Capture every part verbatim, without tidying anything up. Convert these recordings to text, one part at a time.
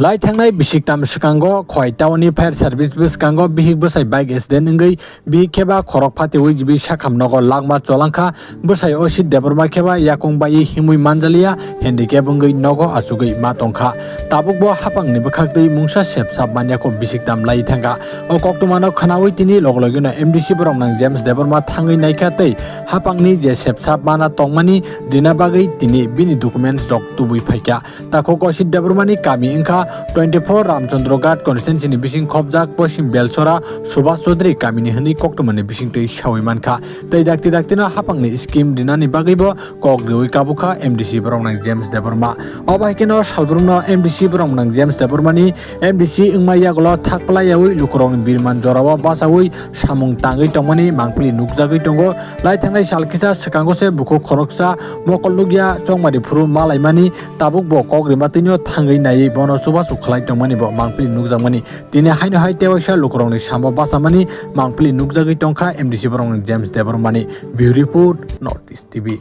Lai thangnai bisik tam swkango Khowai town ni fire service bwskango bihik bwsai bike accident wngwi bihik khe ba khorok phatiwi jibi sakham nogo langma cholangkha. Bwsai Osit Debbarma khe ba yakung bai himwi manjaliya, handicap wngwi nogo achugwi ma tongkha. Tabukbo hapangni bwkhaktwi mungsa sepsap manyakho bisik tam lai thangkha. O koktwmano khwnawi tini logo logino M D C borok nang James Debbarma thangwi naikha tei hapangni je sepsap mana tongmani rina bagwi tini bini documents rok tubui phaikha. Takhuk Osit Debbarmani kami wngkha twenty four Ramchandra Ghat constituency ni bising khopjak Poschim Belsora Subhas Chaudhary kamini hwnwi koktwmani bisingtwi sawi mankha. Tei dakti daktino hapangni scheme rinani bagwibo kok riwi kabukha M D C borok nang James Debbarma. Obo hai kheno salbrumno M D C borok nang James Debbarmani M D C wngma yagulo thak pla yaui lukurokni birman jorao bachaui samung tangwi tongmani mangpili nukjagwi tongo. Lai thangnai sal kisa swkango se bukhuk khoroksa mokol nukya chongmari phuru malaimani tabuk bo kok rima twino thangwi naiwi bono chubachu khlai tongmani bo mangpili nukjakmani. Tini haino hai tewaisa lukurokni sambo bachamani mangpili nukjagwi tongkha M D C borokni James Debbarmani. Bureau Report, North East T V.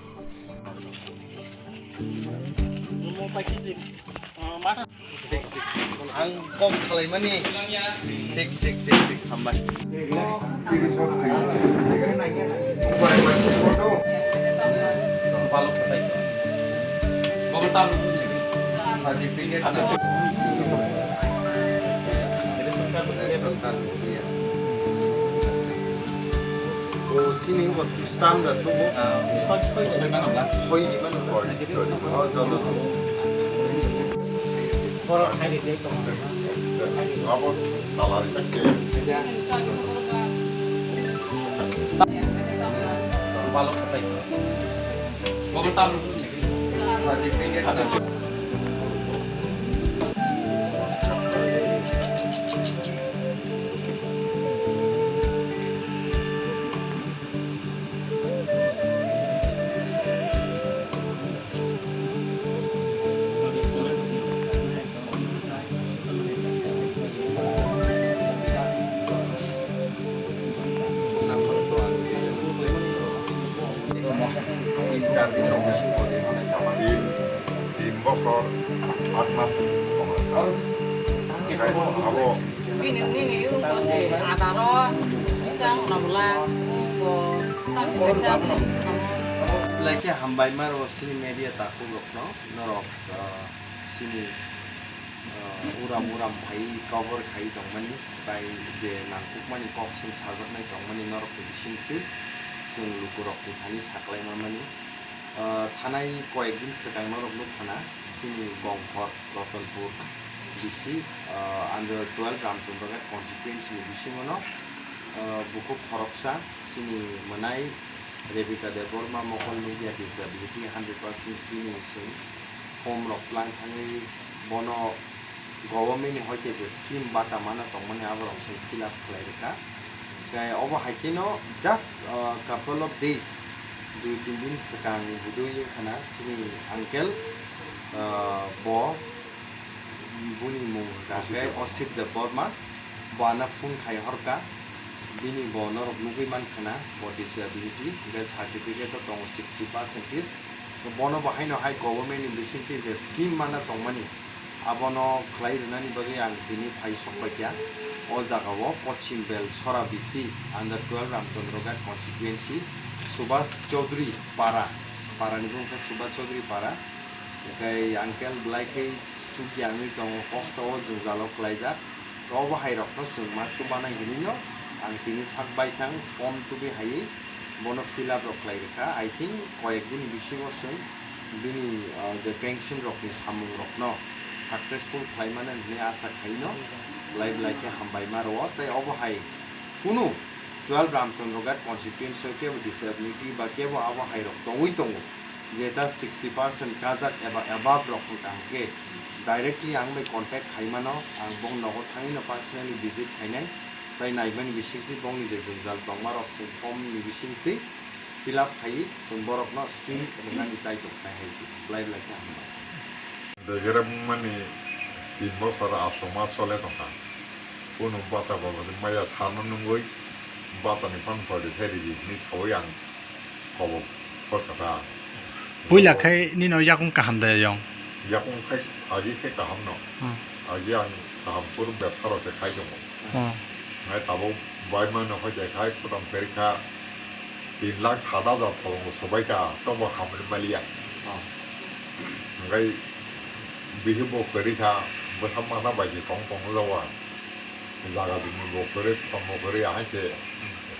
Ang kok khalaimani. Tik, tik, tik, tik, hambai. Certificate. Ration card. O sini waktu stamp da tuh, Bu. Ah, soi, soi, soi mana, Bla? Soi di mana, Bla? Soi, soi di mana? Oh, jalo. Abo talari tak ke. Balok katai. Bogol tam. Certificate. Tin, tin bosor, aat mas tongo. Abo Bini nini wngkha se adaro, bisang nabla, wngkha, sani kaisa. Belai khe hambai ma rw sini media takhuk rokno, norok, ah, sini, ah, uram uram phai cover khai tongmani, bai je nangkukmani kok song sajaknai tongmani norokni bisingtwi chwng lukurokni thani saklai mamani. Ah, thanai koyek din swkang norok nukha na, chini Gongkhor, Ratanpur D C, ah, under twelve Ramchandra Ghat constituency ni bisingo no, ah, bukhuk khoroksa, chini mwnai Rebecca Debbarma mokol nukya disability hundred percent bini chwng form rok twlang thangwi bono government ni hoite je scheme bata mana tongmani aborok chwng fill up khlai rwkha. Tei obo hai kheno just, uh, couple of days, dui tin din swkang budui wngkha na chini uncle, uh, bo buni mung hwnkha khe Osit Debbarma, bo ano phone khai horkha, bini bo norok nugui mankha na bo disability hwnkhe certificate o tongo sixty percentage, bono bo haino hai government ni bisingtwi je scheme mana tongmani, abono khlai rwnani bagwi ang tini phai sok paikha. O jagao Pochim Belsora B C under twelve Ramchandra Ghat constituency, Subhas Chaudhary Para, para ni bumung khe Subhas Chaudhary Para. Tei uncle belai khe chukya wngwi tongo, kosto o jwngjalo khlaijak. Obo hai rokno chwng ma chubanai hinwi no ang tini sak baithang form tubui haiwi bono fill up rok khlai rwkha. I think koyek din bisingo chwng bini, ah, je pension rokni samung rokno successful khlai mano hinwi asa khaino belai belai khe hambai ma rwo. Tei obo hai kunu twelve Ramchandra Ghat constituency o kebo disability ba kebo abo hai rok tongwi tongo. Jeta sixty percent kajak eba above rok wngkha hwnkhe directly ang bai contact khai mano, ang bong nogo thangwi no personally visit khainai, tei naimani bisingtwi bongni je jwngjal tongma rok chwng form ni bisingtwi fill up khaiwi chwng borokno scheme rwnani chai tongkha hai se belai belai khe hambai. Begera mungmani tin bosor ashram o chole tongkha. Kunu bata baba maya sarno nungwi bata ni phang thori khe ridi hinwi sawi ang kobok khorkha ta. Puila khai nino yakung kaham da yong? Yakung khai agi khe kaham no. Hmm. Agi ang kaham kuru bebsa rok se khai tongo. Oh. Ngai tabuk bai mano hoi de khai kutam kari kha tin lakh sat hajar tolongo sobai kha, tobo hamri maliya. Oh. Ngai bihi bo kari kha, bwsa mata bai se tong tong jawa. Jaga bini bo kari, kutam bo kari, ahai se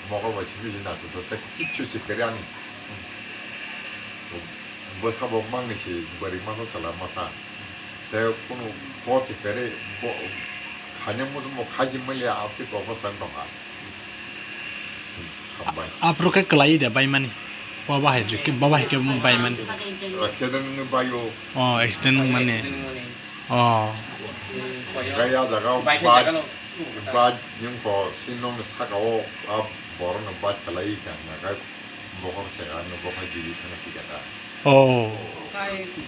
mokol bai simi sina to, to, to, kichu se kari ani. Bwsa bo mangni se bari masa sala masa. Te kunu kor se kari bo khaina muchung bo khaji mali a se ko bwsa wng tongkha. Hambai. Aphuru khe kwlai de baimani. Bo bahai rikhe, bo bahai khe baimani. Accident wngwi baio. Oh, accident wngmani. Oh. Gaya jaga o bike, bike, bike nung ko sinong saka o a borok no bike khalai kha na kai. Bokhok se ano bokhai jibi thangwi thwikha ta. Oh.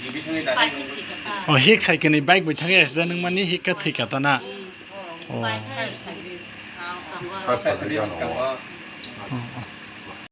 Jibi thangwi da. Oh, hik sai kini bike bai thangwi accident wngmani hik khe thwikha ta na. Oh. First accident ano. Oh, oh.